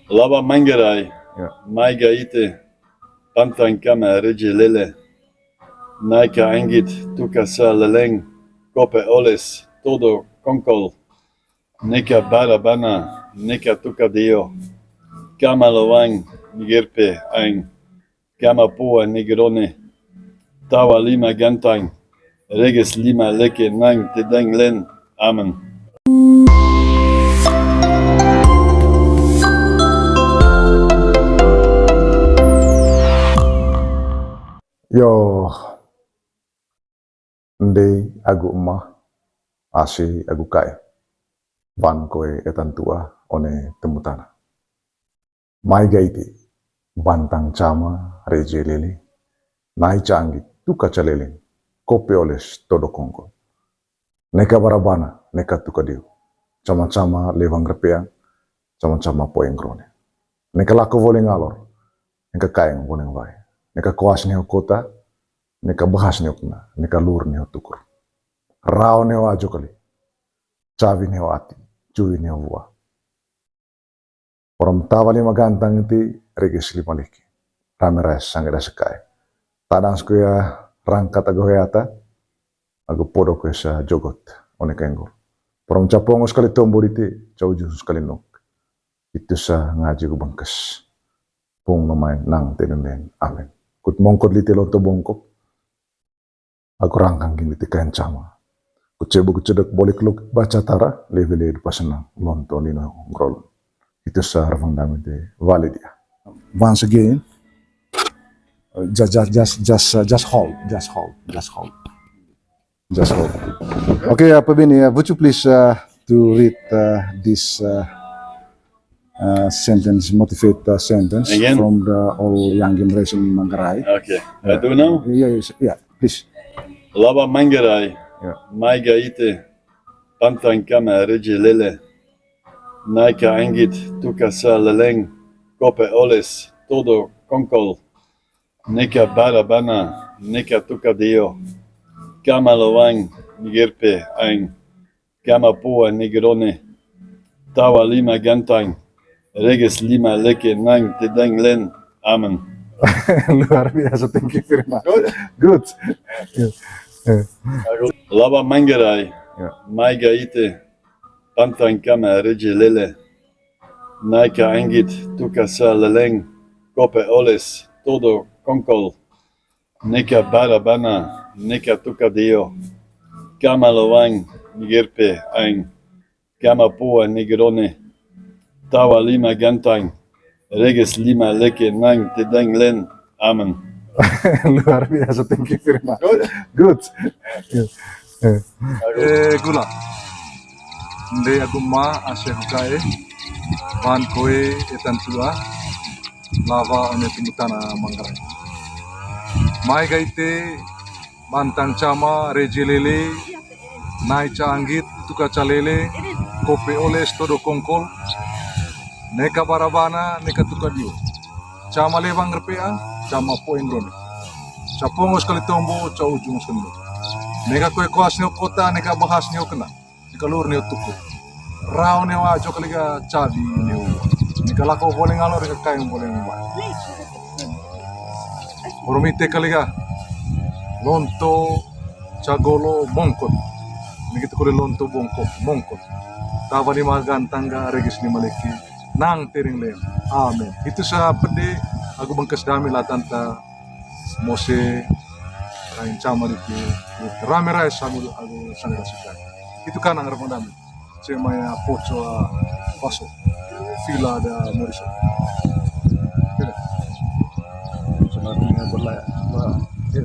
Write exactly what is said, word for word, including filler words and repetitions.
Lawa Manggarai, ya, mai ga ite, pantang kama reje lele. Naika anggit tuka sa leleng, kope oles todo kongkol. Neka bara bana, neka tuka dio. Kama lowang, ni gerpe aing. Kama pua ni gerone. Tawa lima gantang. Reges lima leke nang tedeng len. Amen. Yo, ndei agu ema, asi agu kae, wan koe etan tua, one temu tana. Mai ga ite, bantang cama, reje lele, nai ca anggit, tuka ca leleng, kope oles todo kongkol. Neka bara bana, neka tuka dio. Cama-cama lewang repeang, cama-cama poeng rone. Neka lako wole ngalor, neka kaeng wole wae. Neka koas ni ho kota, neka bahas ni ho kena, neka lur ni ho tukur. Rao ni ho ajo kali. Cawi ni ho ati, cuwi ni ho wua. Oram tawa lima gantang iti, reges lima liki. Rame rais sangge dase kae. Tadang sekuya rangkat agu heata, agu podo kuya sa jogot, one kaenggol. Oram capong sekali tombo diti, ca ujung sekali nuk. Itu sa ngaji ku bengkes. Pung mamain nang tenen. Amin. Kut mongkot liti lonto bongkok. Aku rangkang gini ti kain cama. Ku cebu ku cedek bolik luk baca tara, lebe lebe dupa senang, lonto nino ngrolon. Itu sa ravang dami te wale dia. Once again, uh, just, just, just, just, uh, just hold, just hold, just hold, just hold. Okay, uh, Pak Beni, uh, would you please, uh, to read, uh, this, uh, uh, sentence, motivate, uh, sentence again? From the old young generation Manggarai. Okay. Yeah. I do now? Yeah, yes, yeah, please. Lawa Manggarai. Yeah. Mai ga ite, pantang kama reje lele. Naika anggit tuka sa leleng, kope oles todo kongkol. Neka bara bana, neka tuka dio. Kama lowang, ni gerpe aing. Kama pua ni gerone. Tawa lima gantang. Reges lima leke nang tedeng len. Amen. Luar biasa, thank you very much. Good. Good. Yeah. Yeah. Lawa Manggarai. Yeah. Mai ga ite, pantang kama reje lele. Naika anggit tuka sa leleng, kope oles todo kongkol. Neka bara bana, neka tuka dio. Kama lowang, ni gerpe aing. Kama pua ni gerone. Tawa lima gantang. Reges lima leke nang tedeng len. Amen. Luar biasa, thank you very much. Good. Good. Yeah. Yeah. Eh, gula. Ndei agu ema, asi agu kae, wan koe etan tua, lawa one temu tana Manggarai. Mai ga ite, bantang cama, reje lele, nai ca anggit, tuka ca lele, kope oles todo kongkol, neka bara bana, neka tuka dio. Cama lewang repeang, cama poeng rone. Capong sekali tombo, ca ujung sekali nuk. Neka koe koas ni ho kota, neka bahas ni ho kena. Neka lur ni ho tukur. Rao ni ho ajo kali ga, cawi ni ho. Neka lako wole ngalor, neka kaeng wole wae. Oram ite kali ga. Lonto, ca golo, mongkot. Ni gitu kole lonto bongkok, mongkot. Tawa lima gantang ga, reges lima liki. Nang tedeng len. Amin. Itu sa pede agu bengkes dami latanta mose kain cama diki. Rame rais agu, agu sangga suka. Itu kanang ravang dami. Cemaya poco paso. Villa da Morrison. Oke. Selanjutnya berlayar. Oke.